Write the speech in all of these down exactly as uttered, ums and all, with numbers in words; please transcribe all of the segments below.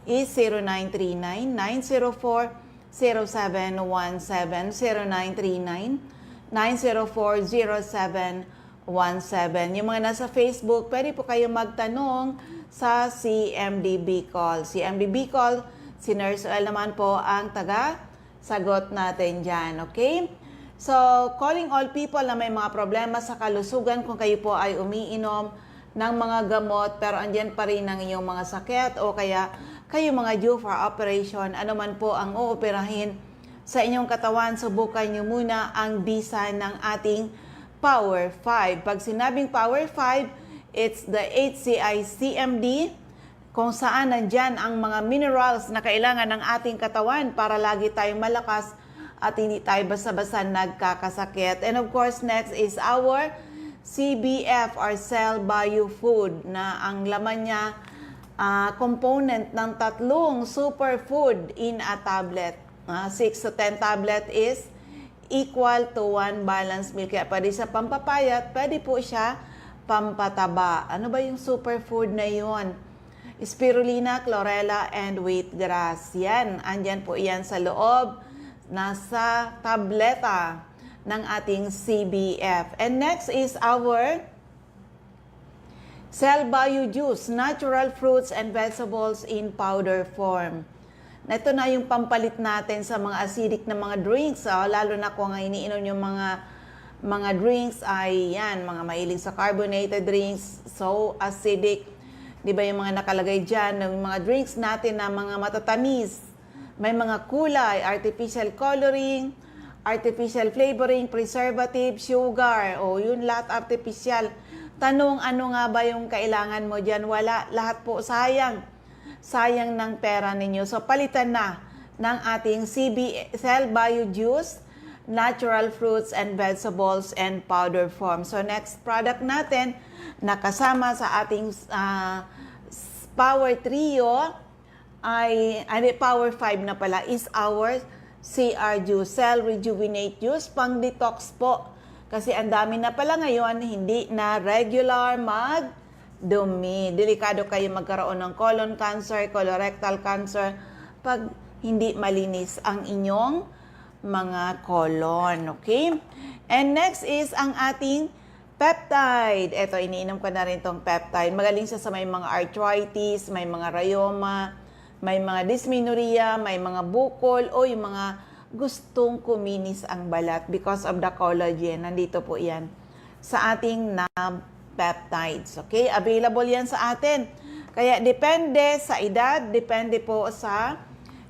is zero nine three nine, nine zero four, zero seven one seven, zero nine three nine, nine zero four, zero seven one seven. Yung mga nasa Facebook, pwede po kayo magtanong sa C M D Bicol. C M D Bicol, si Nurse L naman po ang taga sagot natin dyan, okay? So, calling all people na may mga problema sa kalusugan, kung kayo po ay umiinom ng mga gamot, pero andyan pa rin ang inyong mga sakit o kaya kayo mga due for operation, ano man po ang ooperahin sa inyong katawan, subukan nyo muna ang bisa ng ating Power five. Pag sinabing Power five, it's the H C I C M D, kung saan nandyan ang mga minerals na kailangan ng ating katawan para lagi tayong malakas at hindi tayo basta-basta nagkakasakit. And of course, next is our C B F or Cell Bio Food, na ang laman niya, ah, component ng tatlong superfood in a tablet. Ah, six to ten tablet is equal to one balanced meal. Kaya pwede siya pampapayat, pwede po siya pampataba. Ano ba yung superfood na yun? Spirulina, chlorella, and wheatgrass. Yan, andyan po yan sa loob. Nasa tableta ng ating C B F. And next is our Cell Bio Juice, natural fruits and vegetables in powder form. Na ito na yung pampalit natin sa mga acidic na mga drinks, oh, lalo na kung ang iniinom yung mga, mga drinks ay yan, mga mahilig sa carbonated drinks, so acidic. Di ba yung mga nakalagay dyan, yung mga drinks natin na mga matatamis, may mga kulay, artificial coloring, artificial flavoring, preservative, sugar. O, yun lahat artificial. Tanong, ano nga ba yung kailangan mo dyan? Wala. Lahat po sayang. Sayang ng pera ninyo. So, palitan na ng ating C B Cell Bio Juice, natural fruits and vegetables and powder form. So, next product natin na kasama sa ating, ah, s-, Power Trio ay, ano, Power five na pala is our C R Juice, Cell Rejuvenate Juice, pang detox po. Kasi ang dami na pala ngayon, hindi na regular magdumi. Delikado kayo magkaroon ng colon cancer, colorectal cancer, pag hindi malinis ang inyong mga colon, okay? And next is ang ating peptide. Eto, iniinom ko na rin tong peptide. Magaling siya sa may mga arthritis, may mga rayuma, may mga dysmenorrhea, may mga bukol, o yung mga gustong kuminis ang balat because of the collagen. Nandito po yan sa ating na peptides. Okay? Available yan sa atin. Kaya depende sa edad, depende po sa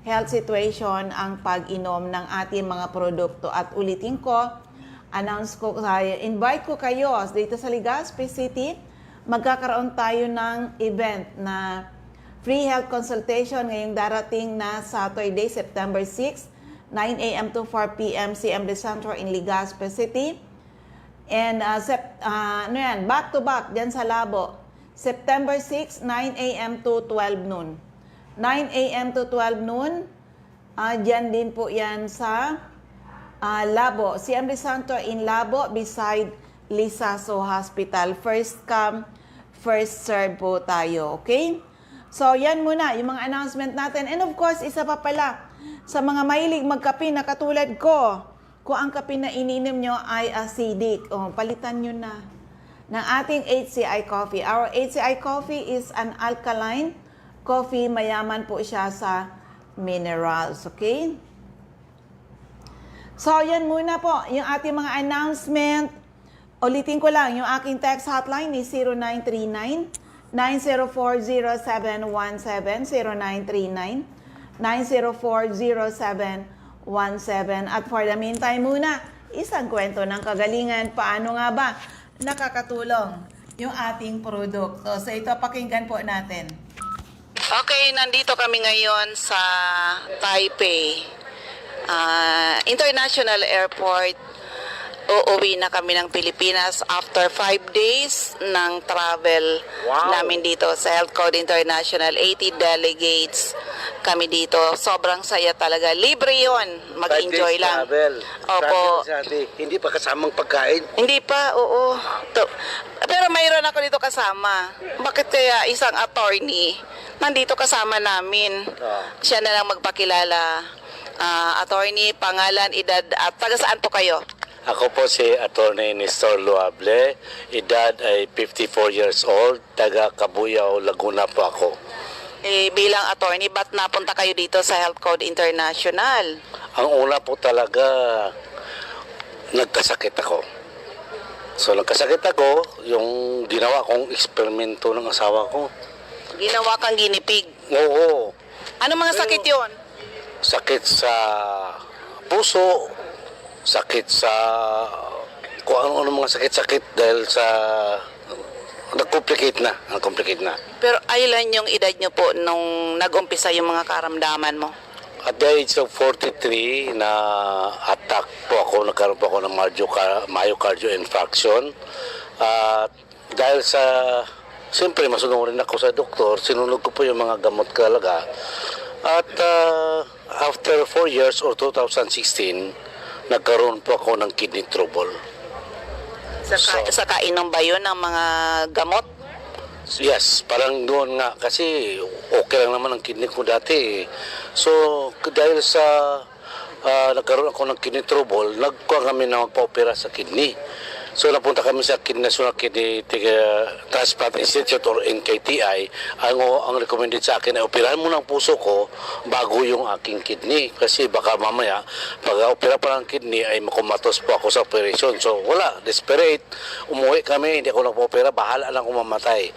health situation ang pag-inom ng ating mga produkto. At ulitin ko, announce ko, invite ko kayo dito sa Legazpi City. Magkakaroon tayo ng event na free health consultation ngayong darating na Saturday, September six, nine a m to four p m, C M D Center in Legazpi City. And, ah, Sep-, ah, ano yan, back to back dyan sa Labo. September six, nine a m to twelve noon. Nine a m to twelve noon, ah, dyan din po yan sa, ah, Labo. C M D Center in Labo, beside Lizaso Hospital. First come, first serve po tayo, okay? So, yan muna, yung mga announcement natin. And of course, isa pa pala, sa mga mahilig magkape na katulad ko, kung ang kape na iniinom nyo ay acidic, oh, palitan nyo na ng ating H C I Coffee. Our H C I Coffee is an alkaline coffee. Mayaman po siya sa minerals, okay? So, yan muna po yung ating mga announcement. Ulitin ko lang, yung aking text hotline is zero nine three nine, nine zero four, zero seven one seven, zero nine three nine, nine zero four, zero seven one seven. At for the meantime muna, isang kwento ng kagalingan. Paano nga ba nakakatulong yung ating produkto? So ito, pakinggan po natin. Okay, nandito kami ngayon sa Taipei, ah, International Airport. Uuwi na kami ng Pilipinas after five days ng travel Wow. namin dito sa Health Code International, eighty delegates. kami dito. Sobrang saya talaga. Libre yon. Mag-enjoy lang. Travel. Opo. Travel sa atin. Hindi pa kasamang pagkain. Hindi pa, oo. To, pero mayroon ako dito kasama. Bakit kaya isang attorney nandito kasama namin? Ah. Siya na lang magpakilala. Ah, attorney, pangalan, edad, at taga saan po kayo? Ako po si Attorney Nestor Loable, edad ay fifty-four years old, taga Cabuyao, Laguna po ako. Eh, bilang attorney, ba't napunta kayo dito sa Health Code International? Ang una po talaga, nagkasakit ako. So, nagkasakit ako, yung ginawa kong eksperimento ng asawa ko. Ginawa kang ginipig? Oo. Ano mga sakit yon? Sakit sa puso, sakit sa kung ano-ano mga sakit-sakit dahil sa nag-complicate na, nag-complicate na. Pero ilan yung edad nyo po nung nag-umpisa yung mga karamdaman mo? At the age of forty-three, na-attack po ako, nagkaroon po ako ng myoca-, myocardial infarction. At dahil sa, siyempre, masunurin ako sa doktor, sinunod ko po yung mga gamot talaga. At, ah, after four years or two thousand sixteen, nagkaroon po ako ng kidney trouble. Sa ka-, So sa kainom ba yun ng mga gamot? Yes, parang doon nga. Kasi okay lang naman ang kidney ko dati eh. So, dahil sa ah, nagkaroon ako ng kidney trouble, nagkuha kami na magpa-opera sa kidney. So, napunta kami sa Kid-, National Kidney, Tiga-, Transplant Institute or N K T I. Ang, ang recommended sa akin ay operahan muna ang puso ko bago yung aking kidney. Kasi baka mamaya, pag opera pa ng kidney, ay makumatos po ako sa operation. So, wala. Desperate. Umuwi kami, hindi ako nagpa-opera. Bahala lang kung mamatay.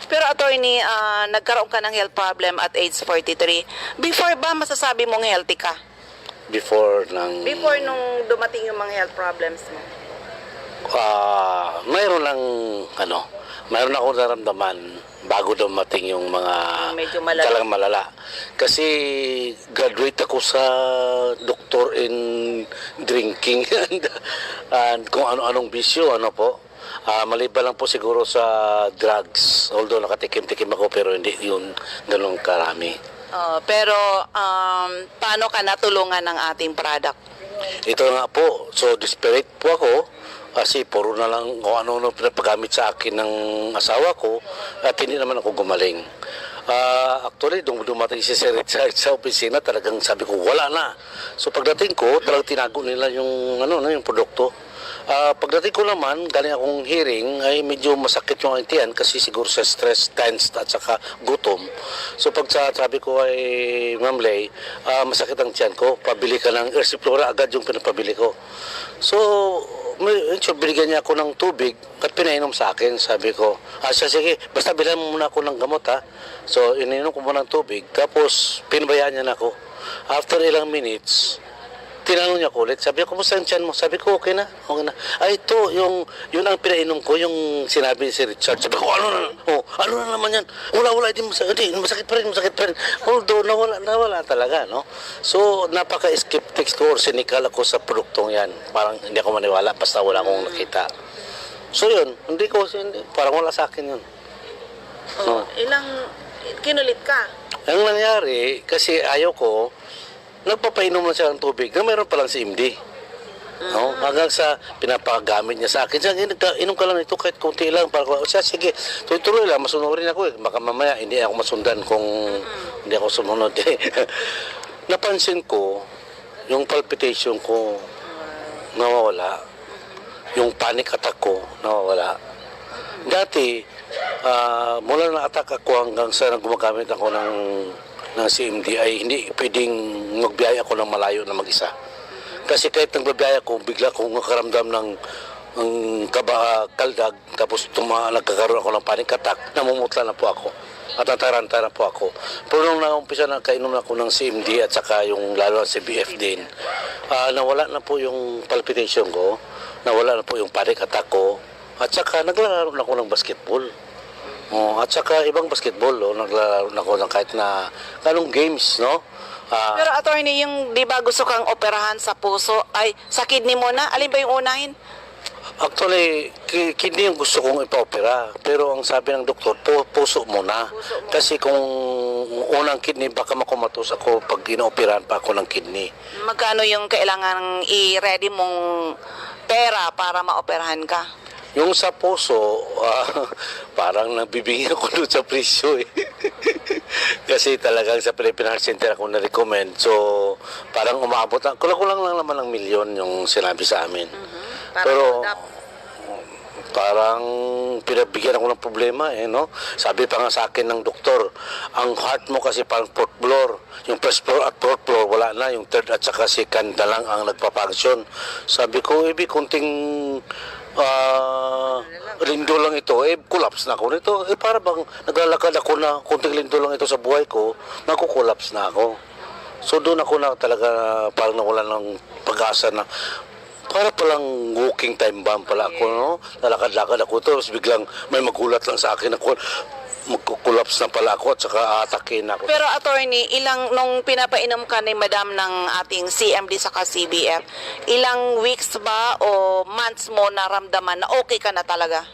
Pero attorney, ah, nagkaroon ka ng health problem at age forty-three. Before ba masasabi mong healthy ka? Before ng Before nung dumating yung mga health problems mo? Ah, mayroon lang, ano, mayroon akong naramdaman bago dumating yung mga Yung medyo malala. talagang malala. Kasi graduate ako sa doctor in drinking and, and kung ano-anong bisyo, ano po. Ah, maliban lang po siguro sa drugs, although nakatikim-tikim ako, pero hindi yun ganun karami. Oh, pero, um, paano ka natulungan ng ating product? Ito nga po, so desperate po ako kasi puro na lang kung ano-ano pinapagamit sa akin ng asawa ko at hindi naman ako gumaling. Ah, actually, nung dumating si Sir Richard sa opisina, talagang sabi ko, "Wala na." So pagdating ko, talagang tinago nila yung, ano, no, yung produkto. Ah, pagdating ko naman, galing akong hearing, ay medyo masakit yung tiyan kasi siguro sa stress, tense at saka gutom. So pag sa, sabi ko ay, "Ma'am Lay, ah, masakit ang tiyan ko, pabili ka ng Ersiflora," agad yung pinapabili ko. So, may, so binigyan niya ako ng tubig at pinainom sa akin. Sabi ko, "Ah, siya, sige, basta bilhan mo muna ako ng gamot, ha." So, ininom ko muna ng tubig, tapos pinabayaan niya na ako. After ilang minutes, tinanong niya ako ulit. Sabi niya, "Kumusta ang tiyan mo?" Sabi ko, "Okay na, okay na." "Ay, ito, yung, yun ang pinainom ko, yung sinabi ni si Richard." Sabi ko, "Ano na? Oh, ano na naman yan? Wala, wala, hindi masakit, hindi, masakit pa rin, masakit pa rin." Although, nawala, nawala talaga, no? So, napaka-skeptics ko or cynical ako sa produktong yan. Parang hindi ako maniwala basta wala akong nakita. So, yun, hindi ko, hindi, parang wala sa akin yun. Oh, No. ilang, kinulit ka? Ang nangyari, kasi ayaw ko, nagpapainom lang siya ng tubig na mayroon palang C M D. No? Hanggang sa pinapagamit niya sa akin, "Sige, nagka-, inom ka lang nito kahit konti lang." Para ko, "Siya, sige, tuloy-tuloy lang, masunurin ako eh. Baka mamaya hindi ako masundan kung hindi ako sumunod." Eh. Napansin ko, yung palpitation ko nawawala, yung panic attack ko nawawala. Dati, ah, mula na-attack ako hanggang sa gumagamit ako ng, ng C M D, ay hindi pwedeng magbiyahe ako ng malayo na mag-isa. Kasi kahit nagbabiyahe ako, bigla akong makaramdam ng, ng kaba-, kaldag, tapos tuma-, nagkakaroon ako ng panic attack, namumutla na po ako. At nataranta na po ako. Pero nung naumpisa na kainom ako ng C M D at saka yung lalo ang C B F din, ah, nawala na po yung palpitation ko, nawala na po yung panic attack ko, at saka naglalaro na ako ng basketball. Oh, at saka ibang basketball, oh, naglalaro na ako ng kahit na anong games, no? Ah, Pero attorney, yung di ba gusto kang operahan sa puso, ay sa kidney muna, alin ba yung unahin? Actually, ki-, kidney yung gusto kong ipaopera. Pero ang sabi ng doktor, pu-, puso muna. Kasi kung unang kidney, baka makomatos ako pag inooperahan pa ako ng kidney. Magkano yung kailangan i-ready mong pera para maoperahan ka? Yung sa puso, ah, parang nabibingi ako doon sa presyo eh. Kasi talagang sa Philippine Heart Center ako na-recommend. So, parang umaabot lang, kulang-kulang lang naman ng milyon yung sinabi sa amin. Para Pero hold up. parang pinabigyan ako ng problema eh, no? Sabi pa nga sa akin ng doktor, ang heart mo kasi parang fourth floor. Yung first floor at fourth floor, wala na. Yung third at saka second na lang ang nagpa-function. Sabi ko, "Ibig kunting ah, lindol lang ito, eh, collapse na ako nito." Eh, para bang naglalakad ako na kunting lindol lang ito sa buhay ko, magko-collapse na ako. So, doon ako na talaga parang nawalan ng pag-asa na para palang walking time bomb pala ako, no? Lalakad-lakad ako, tapos biglang may maghulat lang sa akin ako, magko-collapse na pala ako at saka aatakihin na ako. Pero attorney, ilang nung pinapainom ka ni madam ng ating C M D saka C B F, ilang weeks ba o months mo naramdaman na okay ka na talaga?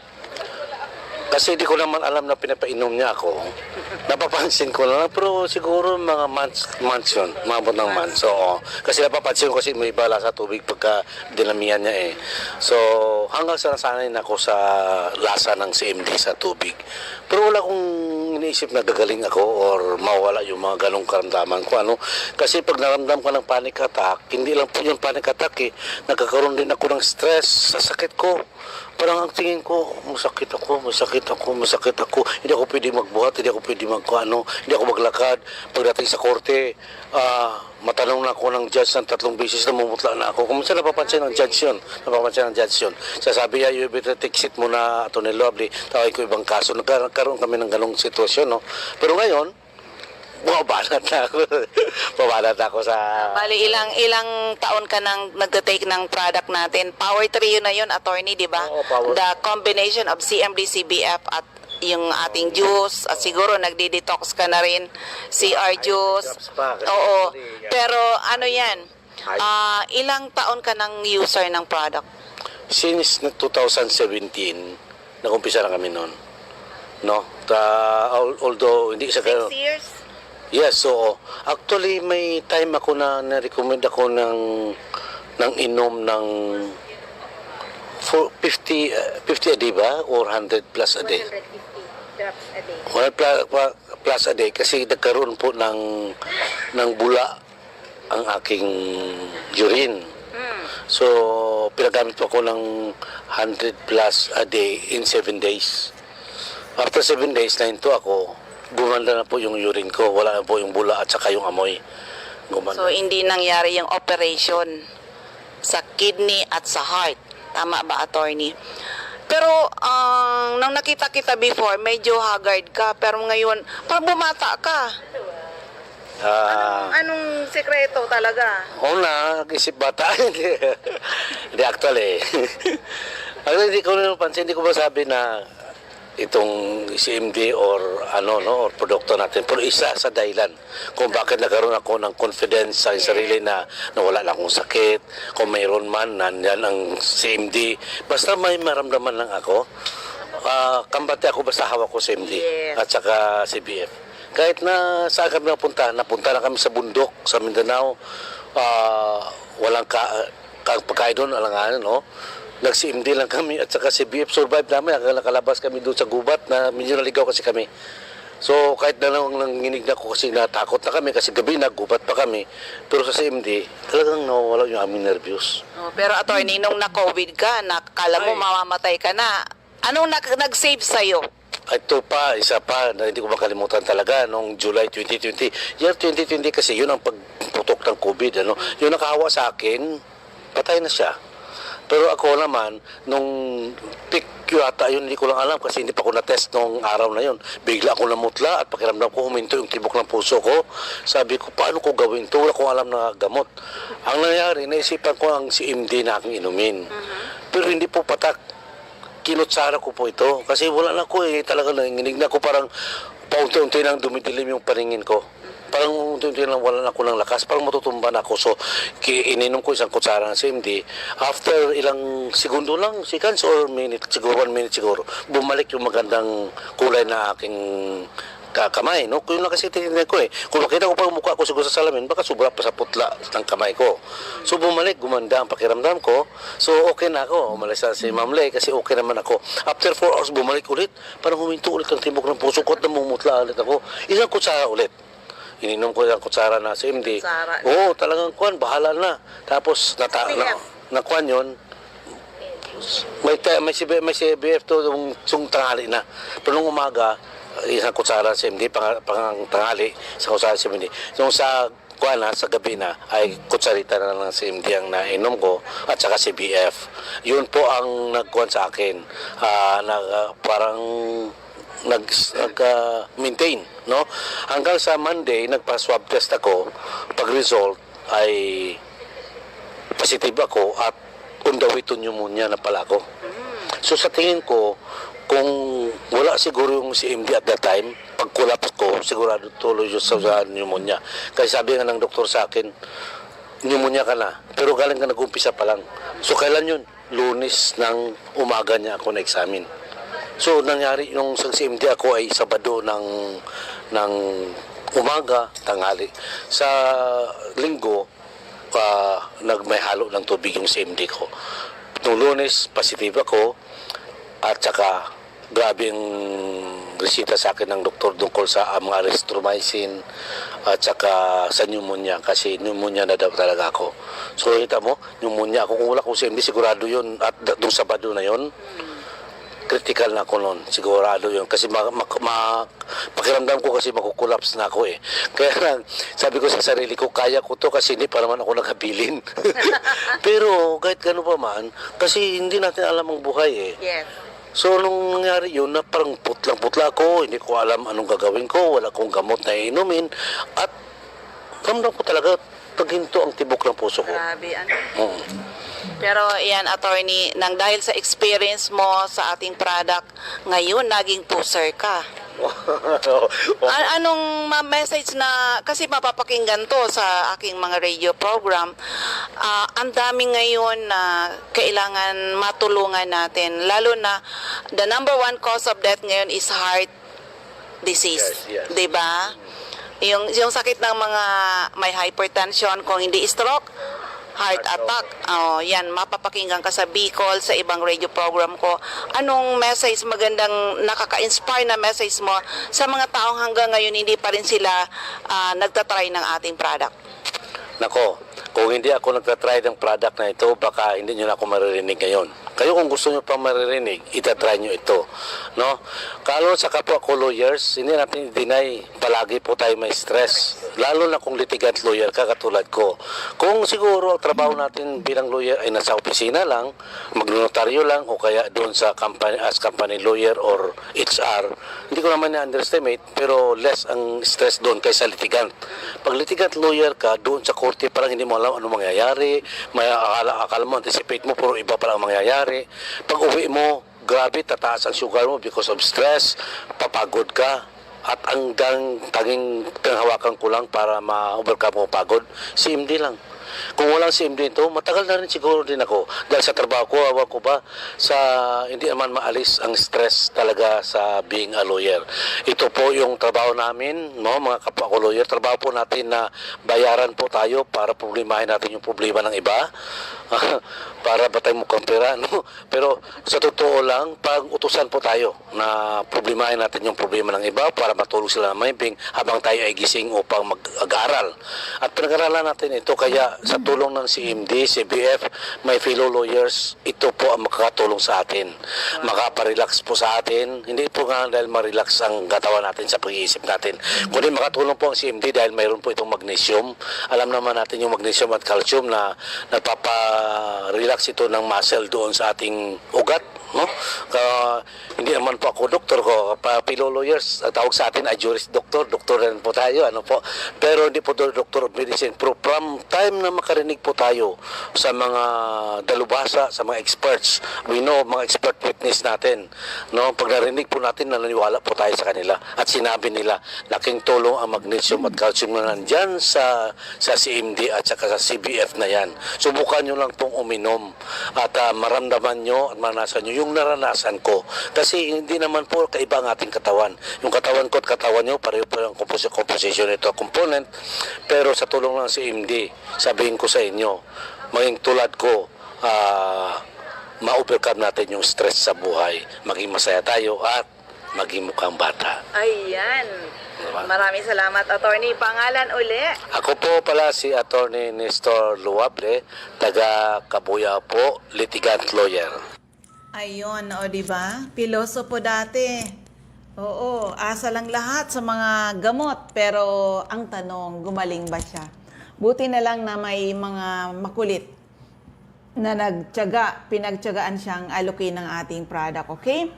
Kasi di ko naman alam na pinapainom niya ako. Napapansin ko na lang, pero siguro mga months, months yun. Maabot ng months, oo. Kasi napapansin ko kasi may iba lasa tubig pagka dinamihan niya eh. So, hanggang sa nasanay na ako sa lasa ng C M D sa tubig. Pero wala akong iniisip na gagaling ako or mawala yung mga ganong karamdaman ko, ano. Kasi pag naramdam ka ng panic attack, hindi lang po yung panic attack eh. Nagkakaroon din ako ng stress sa sakit ko. Parang ang tingin ko, "Masakit ako, masakit ako, masakit ako. Hindi ako pwede magbuhat, hindi ako pwede magkuano, hindi ako maglakad." Pagdating sa korte, ah, matanong na ako ng judge ng tatlong beses, namumutla na ako. Kung minsan napapansin ng judge yun, napapansin ng judge yun. Sasabi niya, "You better take seat muna, Attorney Lovely, tawagin ko ibang kaso." Nagka-, nagkaroon kami ng ganong sitwasyon, no? Pero ngayon, bumabanat na ako. Bumabanat na ako sa Bali, ilang ilang taon ka nang nagte-take ng product natin? Power Trio na yun, attorney, di ba? Oo, Power. The combination of C M D, C B F at yung ating juice, at siguro nagdi-detox ka na rin, C R juice. Drops pa, kasi Oo. actually, yeah. Pero ano yan? Ay. Ah, ilang taon ka nang user ng product? Since na two thousand seventeen, nag-umpisa na kami noon. No? Ta, al-, although hindi sa Six years? Yes, oo. Actually, may time ako na na-recommend ako ng ng inom ng for fifty, uh, fifty a day ba? Or hundred plus a day? One hundred fifty drops a day. One pla-, pla-, plus a day kasi nagkaroon po ng ng bula ang aking urine. So, pinagamit po ako ng hundred plus a day in seven days. After seven days, nahinto ako, gumanda na po yung urine ko. Wala na po yung bula at saka yung amoy. Gumanda. So, hindi nangyari yung operation sa kidney at sa heart. Tama ba, attorney? Pero, ang nang nakita kita before, medyo haggard ka. Pero ngayon, parang bumata ka. Ah, Anong sikreto talaga? Una, nag-isip bata. Hindi. Hindi, actually. Actually, hindi ko napansin, hindi ko masabi na itong C M D or ano, no, or produkto natin. Pero isa sa dahilan kung bakit nagkaroon ako ng confidence sa sarili na, na wala na akong sakit. Kung mayroon man, nandyan ang C M D. Basta may maramdaman lang ako. Ah, kambate ako, basta hawak ko C M D Yes. at saka C B F. Kahit na saan kami napunta, napunta na kami sa bundok, sa Mindanao. Ah, walang ka, ka, pagkain doon, alanganin, no? Nag-C M D lang kami at saka C B F, survive namin hanggang nakalabas kami doon sa gubat na medyo naligaw kasi kami. So, kahit na lang nanginig na ako kasi natakot na kami kasi gabi na, gubat pa kami. Pero sa C M D, talagang nawawala yung aming nervyos. Oh, pero attorney, nung na-COVID ka, nakala mo Ay. Mamamatay ka na. Anong nag- nag-save sa'yo? Ito pa, isa pa na hindi ko makalimutan talaga, noong July twenty twenty. Year twenty twenty kasi, yun ang pagputok ng COVID, ano. Yung nakahawa sa akin, patay na siya. Pero ako naman, nung peak yata yun, hindi ko lang alam kasi hindi pa ako na-test nung araw na yun. Bigla akong namutla at pakiramdam ko huminto yung tibok ng puso ko. Sabi ko, "Paano ko gawin to? Wala akong alam na gamot." Ang nangyari, naisipan ko ang C M D na aking inumin. Pero hindi po patak. Kinutsara ko po ito. Kasi wala na ako eh. Talaga nanginginig na ako. Parang paunti-unti nang dumidilim yung paningin ko. Parang unti-unti lang wala na ako ng lakas, parang matutumba na ako. So, ki-, ininom ko isang kutsara ng C M D. After ilang segundo lang, seconds or minute, siguro one minute siguro, bumalik yung magandang kulay na aking ka-, kamay, no? Yun lang kasi tinitingnan ko eh. Kung makita ko pa yung mukha ko siguro sa salamin, baka sobra pa sa putla ng kamay ko. So, bumalik, gumanda ang pakiramdam ko. So, okay na ako. Umalis na si Ma'am Lay kasi okay naman ako. After four hours, bumalik ulit. Parang huminto ulit ang tibok ng puso ko at namumutla ulit ako. Isang kutsara ulit. Ininom ko isang kutsara na C M D. Kutsara. Oo, talagang kuwan, bahala na. Tapos, nata-, na, C B F. Nakuwan yun. May ta-, may C B, may C B F to, yung, yung tanghali na. Pero nung umaga, isang kutsara C M D, pang, pang tanghali, isang kutsara C M D. Yung sa, kuwan na, sa gabi na, ay kutsarita na lang C M D ang nainom ko, at saka C B F. Yun po ang nagkuwan sa akin. Ah, nag, ah, parang nag, nag, ah, maintain, no? Hanggang sa Monday, nagpa-swab test ako. Pag-result ay positive ako at on the way to pneumonia na pala ako. So, sa tingin ko, kung wala siguro yung C M D at that time, pag-collapse ko, sigurado tuloy yun sa, sa pneumonia. Kasi sabi nga ng doktor sa akin, "Pneumonia ka na, pero galing ka nag-umpisa pa lang." So, kailan yun? Lunes ng umaga niya ako na-examine. So, nangyari nung sa C M D ako ay Sabado ng, ng umaga, tanghali. Sa Linggo, ah, nag-, may halo ng tubig yung C M D ko. Nung Lunes, positive ako at saka grabe ang resita sa akin ng doktor tungkol sa, ah, mga erythromycin at saka sa pneumonia, kasi pneumonia na daw talaga ako. So, kita mo, pneumonia ako. Kung wala akong C M D, sigurado yun. At da-, nung Sabado na yun, critical na ako nun. Sigurado yun. Kasi ma-, ma-, ma-, pakiramdam ko kasi maku-collapse na ako eh. Kaya lang, sabi ko sa sarili ko, "Kaya ko to kasi hindi pa naman ako nakabilin." Pero kahit gano'n pa man, kasi hindi natin alam ang buhay eh. Yes. So, nung nangyari yun, na parang putlang-putla ako, hindi ko alam anong gagawin ko, wala akong gamot na iinumin, at ramdam ko talaga, naghinto ang tibok ng puso ko. Grabe, ano? Oo. Pero yan, attorney, nang dahil sa experience mo sa ating product, ngayon naging pusher ka. An-, anong ma-, message na, kasi mapapakinggan 'to sa aking mga radio program, ah, ang dami ngayon na kailangan matulungan natin, lalo na the number one cause of death ngayon is heart disease, Yes, yes. 'di ba? Yung, yung sakit ng mga may hypertension, kung hindi stroke, heart Heart attack. Oh, yan, mapapakinggan ka sa Bicol, sa ibang radio program ko. Anong message, magandang nakaka-inspire na message mo sa mga taong hanggang ngayon hindi pa rin sila, ah, nagta-try ng ating product? Nako, kung hindi ako nagta-try ng product na ito, baka hindi niyo na ako maririnig ngayon. Kayo, kung gusto niyo pang maririnig, itatry niyo ito, no? Lalo sa kapwa ko lawyers, hindi natin i-deny, palagi po tayo may stress. Lalo na kung litigant lawyer ka, katulad ko. Kung siguro ang trabaho natin bilang lawyer ay nasa opisina lang, magnotaryo lang, o kaya doon sa company, as company lawyer or H R, hindi ko naman na-underestimate, pero less ang stress doon kaysa litigant. Pag litigant lawyer ka, doon sa korte, parang hindi mo alam ano mangyayari, may akala, akala mo, anticipate mo, pero iba pala ang mangyayari. Pag uwi mo, grabe, tataas ang sugar mo because of stress, papagod ka. At ang dang-, tanging pinanghawakan ko lang para ma-overcome ko pagod, C M D lang. Kung walang C M D ito, matagal na rin siguro din ako. Dahil sa trabaho ko, awa ko ba, sa, hindi naman maalis ang stress talaga sa being a lawyer. Ito po yung trabaho namin, no, mga kapwa ko lawyer. Trabaho po natin na bayaran po tayo para problemahin natin yung problema ng iba. Para batay mo kang pera, no? Pero sa totoo lang, pag utusan po tayo na problemahin natin yung problema ng iba para matulog sila ng mahimbing habang tayo ay gising upang mag-aral. At pinag-aralan natin ito, kaya sa tulong ng C M D, C B F, may fellow lawyers, ito po ang makakatulong sa atin. Makaparelax po sa atin. Hindi po nga dahil ma-relax ang katawan natin sa pag-iisip natin, kundi makatulong po ang C M D dahil mayroon po itong magnesium. Alam naman natin yung magnesium at calcium na nagpapa-relax ito ng muscle doon sa ating ugat. no? Ka, hindi naman po ako doktor ko, pa P L O lawyers, ang tawag sa atin ay juris doctor, doktor rin po tayo, ano po. Pero hindi po do-, doctor of medicine. Pero from time na makarinig po tayo sa mga dalubhasa, sa mga experts, we know, mga expert witness natin, no? Pag narinig po natin, naniniwala po tayo sa kanila at sinabi nila, laking tulong ang magnesium at calcium na nandyan sa, sa C M D at saka sa C B F na yan. Subukan nyo lang pong uminom at, ah, maramdaman nyo at maranasan nyo yung naranasan ko. Kasi hindi naman po kaiba ang ating katawan. Yung katawan ko at katawan nyo, pareho po ang kompos-, composition nito, component. Pero sa tulong ng C M D, sabihin ko sa inyo, maging tulad ko, ah, ma-overcome natin yung stress sa buhay, maging masaya tayo at maging mukhang bata. Ayan. Diba? Maraming salamat, Attorney. Pangalan uli? Ako po pala si Attorney Nestor Luable, taga Kabuya po, litigant lawyer. Ayun, o, di ba? Pilosopo dati. Oo, asa lang lahat sa mga gamot, pero ang tanong, gumaling ba siya? Buti na lang na may mga makulit na nagtiyaga, pinagtiyagaan siyang alukin ng ating product, okay?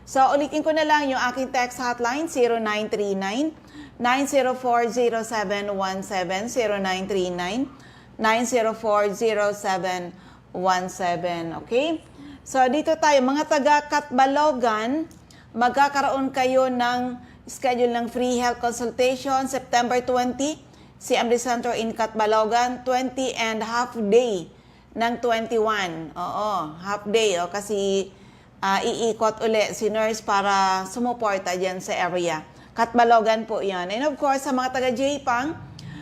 So, ulitin ko na lang yung aking text hotline, zero nine three nine, nine zero four, zero seven one seven, zero nine three nine, nine zero four, zero seven one seven, okay? So, dito tayo, mga taga Catbalogan, magkakaroon kayo ng schedule ng free health consultation, September twenty, C M D Center in Catbalogan, twenty and half day ng twenty-one. Oo, half day, o, kasi, ah, iikot uli si nurse para sumuporta diyan sa area. Catbalogan po 'yon. And of course, sa mga taga J pang,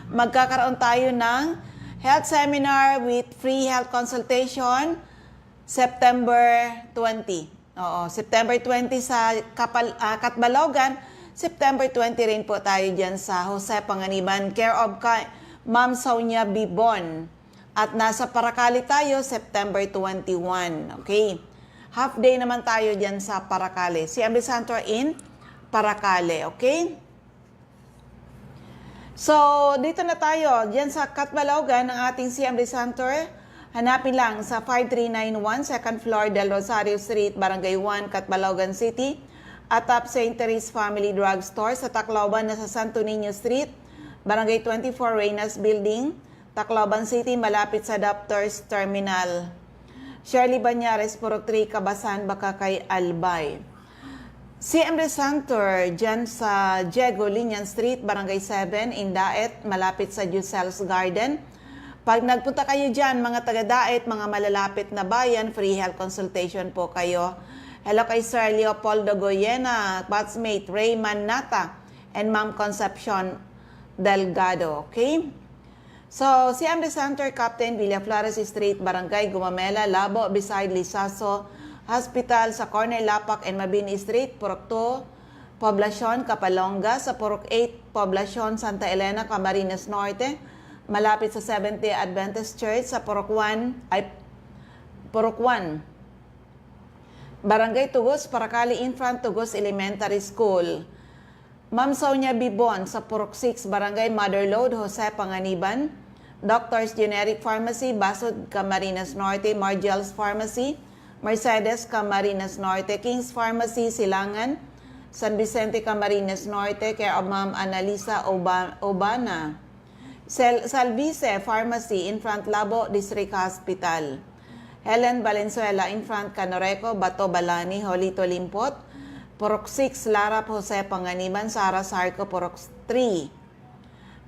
magkakaroon tayo ng health seminar with free health consultation, September twenty. Oo, September twenty sa Kapal-, ah, Catbalogan, September twenty rin po tayo diyan sa Jose Panganiban, care of ka-, Ma'am Sonia Bibon. At nasa Paracale tayo, September twenty-one. Okay? Half day naman tayo diyan sa Paracale. C M D Center in Paracale, okay? So, dito na tayo. Diyan sa Catbalogan, ang ating C M D Center. Hanapin lang sa five three nine one, second floor, Del Rosario Street, Barangay one, Catbalogan City. Atap Saint Therese Family Drugstore, sa Tacloban na sa Santo Niño Street, Barangay twenty-four, Reynas Building, Tacloban City, malapit sa Doctor's Terminal. Shirley Bañares, Purok three, Kabasan, baka kay Albay. C M D Center, dyan sa Diego Liñan Street, Barangay seven, Indaet, malapit sa Giselle's Garden. Pag nagpunta kayo dyan, mga taga-Daet, mga malalapit na bayan, free health consultation po kayo. Hello kay Sir Leopoldo Goyena, batchmate Raymond Nata, and Ma'am Concepcion Delgado, okay? So, C M D Center, Captain Villaflores Street, Barangay Gumamela, Labo, beside Lizaso Hospital, sa corner Lapak and Mabini Street, Purok two, Poblacion, Capalonga, sa Purok eight, Poblacion, Santa Elena, Camarines Norte, malapit sa Seventh-day Adventist Church, sa Purok one, ay, Purok one, Barangay Tugos, Paracale, in front Tugos Elementary School. Ma'am Sonia Bibon sa Purok six, Barangay Mother Lode, Jose Panganiban. Doctors Generic Pharmacy, Basud, Camarines Norte, Margel's Pharmacy, Mercedes, Camarines Norte, King's Pharmacy, Silangan, San Vicente, Camarines Norte, care of Ma'am Annalisa Oba-, Obana. Sel-, Salvice Pharmacy, in front Labo District Hospital. Helen Valenzuela, in front Canoreco, Bato Balani, Jolito Limpot, Purok six, Larap Jose Panganiban, Sara Sarco, Purok three,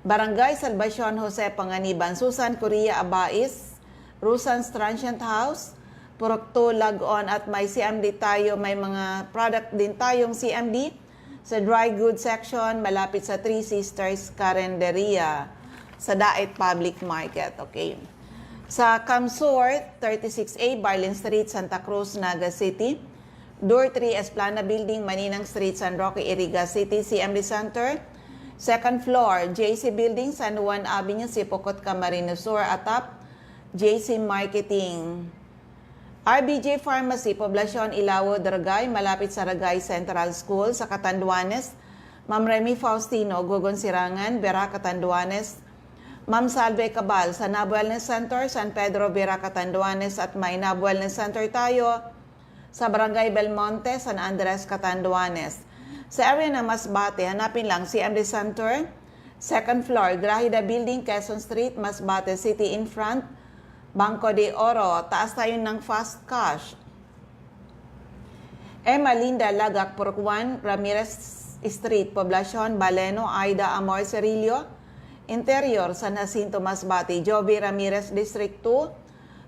Barangay Salvacion Jose Panganiban, Susan Correa Abais, Rusan's Transient House, Purok two, Lagon, at may C M D tayo, may mga product din tayong C M D sa dry goods section, malapit sa Three Sisters Carinderia, sa Daet Public Market, okay? Sa Camsur, thirty-six A, Barlin Street, Santa Cruz, Naga City. Door three, Esplana Building, Maninang Street, San Roque, Iriga City, C M D Center. Second floor, J C Building, San Juan Avenue, Sipocot, Camarines Sur, atap, J C Marketing. R B J Pharmacy, Poblacion, Ilawod, Ragay, malapit sa Ragay Central School, sa Catanduanes. Ma'am Remy Faustino, Gogon Sirangan, Vera, Catanduanes. Ma'am Salve Cabal, sa Nab Wellness Center, San Pedro, Vera, Catanduanes, at may Nab Wellness Center tayo, sa Barangay Belmonte, San Andres, Catanduanes. Sa area ng Masbate, hanapin lang C M D Center, second floor, Grahida Building, Quezon Street, Masbate City, in front, Banco de Oro. Taas tayo ng Fast Cash. Emma Linda Lagak, Purok one, Ramirez Street, Poblacion, Baleno, Aida Amor Cerillo, Interior, San Jacinto, Masbate, Joby Ramirez, District two,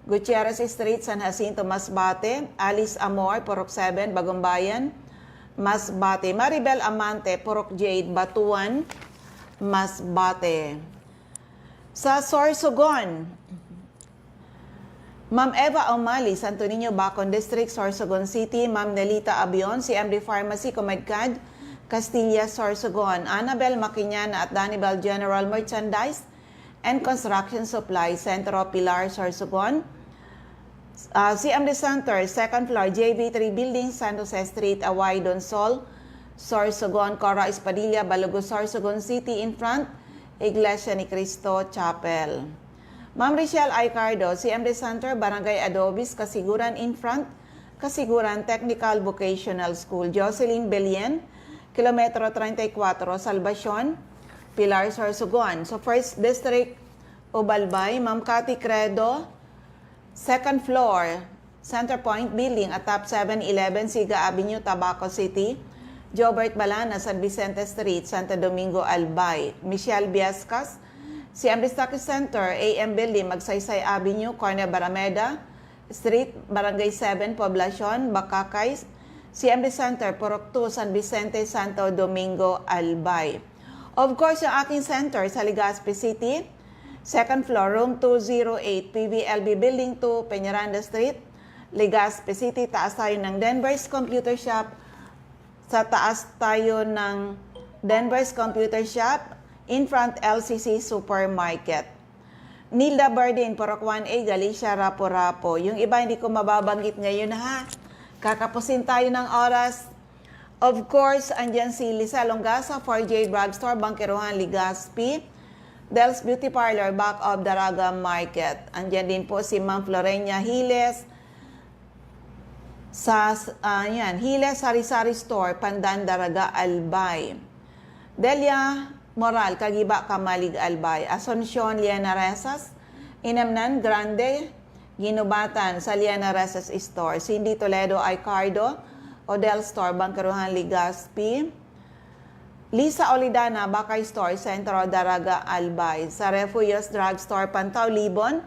Gutierrez Street, San Jacinto, Masbate, Alice Amor, Purok seven, Bagumbayan, Masbate, Maribel Amante, Purok Jade, Batuan, Masbate. Sa Sorsogon, Ma'am Eva Omali, Santo Niño, Bacon District, Sorsogon City, Ma'am Nelita Abion, C M D Pharmacy, Comedcad, Castilla, Sorsogon, Annabel Maquiñana at Danibel General Merchandise and Construction Supply, Centro Pilar, Sorsogon, ah, C M D Center, second floor, J V three Building, San Jose Street, Away, Donsol, Sorsogon, Cora Espadilla, Balugo, Sorsogon City, in front, Iglesia ni Cristo Chapel. Ma'am Richelle Aicardo, C M D Center, Barangay Adobis, Kasiguran, in front, Kasiguran Technical Vocational School. Jocelyn Belien, kilometro treinta y cuatro, Salvacion, Pilar, Sorsogon. Sa First District, Ubalbay, Ma'am Cathy Credo, second floor, Centerpoint Building, atap Seven Eleven, Siga Avenue, Tabaco City. Jobert Balana, San Vicente Street, Santo Domingo, Albay. Michelle Viescas, C M D Stockist Center, A M Building, Magsaysay Avenue, corner Barameda Street, Barangay seven, Poblacion, Bacacay, C M D Center, Purok two, San Vicente, Santo Domingo, Albay. Of course, yung aking center sa Legazpi City, second floor, room two zero eight, P V L B Building two, Peñaranda Street, Legazpi City. Taas tayo ng Denver's Computer Shop. Sa taas tayo ng Denver's Computer Shop, in front L C C Supermarket. Nilda Bardin, Purok one A, Galicia, Rapu-Rapu. Yung iba hindi ko mababanggit ngayon, ha. Kakapusin tayo ng oras. Of course, andyan si Lisa Longasa, four J Drugstore, Bangkerohan, Legazpi. Del's Beauty Parlor, back of Daraga Market. Andyan din po si Ma'am Florenia Hiles sa, ah, yan, Hiles Sari-Sari Store, Pandan, Daraga, Albay. Delia Moral, Kagiba, Camalig, Albay. Asuncion, Liana Resas, Inamnan, Grande, Guinobatan, sa Liana Resas Store. Cindy Toledo, Aicardo, Odell Store, Bangkerohan, Legazpi. Lisa Olidana, Bakay Store, Centro, Daraga, Albay. Sa Refuyos Drugstore, Pantao, Libon.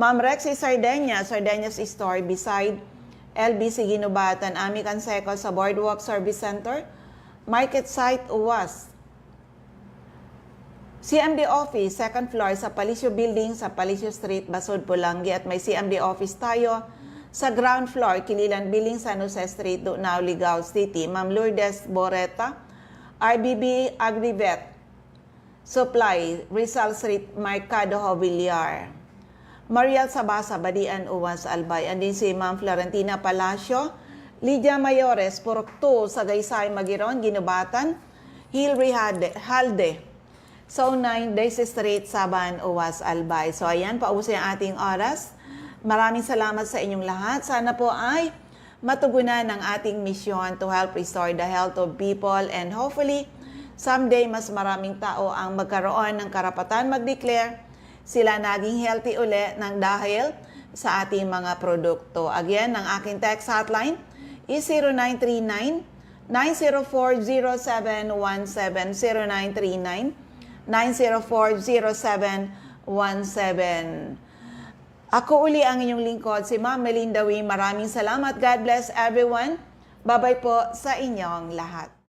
Ma'am Rexy Sardenya, Sardenyas Store, beside L B C Guinobatan. Ami Canseco sa Boardwalk Service Center, Market Site, Uwas. C M D Office, second floor sa Palacio Building, sa Palacio Street, Basud, Polangui, at may C M D Office tayo sa ground floor, Kililan Building, San Jose Street, Dunao, Ligao City. Ma'am Lourdes Boreta, R B B Agrivet Supply, Rizal Street, Mercado Jobiliar. Mariel Sabasa, Badian, Uwas, Albay. Andin si Ma'am Florentina Palacio, Lydia Mayores, Purok two, Sagaysay, Magiron, Guinobatan, Hill Rehade-, Halde, Zone nine, Daisy Street, Saban, Uwas, Albay. So, ayan, pauso yung ating oras. Maraming salamat sa inyong lahat. Sana po ay matugunan ang ating misyon to help restore the health of people, and hopefully, someday, mas maraming tao ang magkaroon ng karapatan mag-declare sila naging healthy uli ng dahil sa ating mga produkto. Again, ang aking text hotline is zero nine three nine, nine zero four, zero seven one seven, zero nine three nine, nine zero four, zero seven one seven. Ako uli ang inyong lingkod, si Ma'am Melinda Wee. Maraming salamat. God bless everyone. Babay po sa inyong lahat.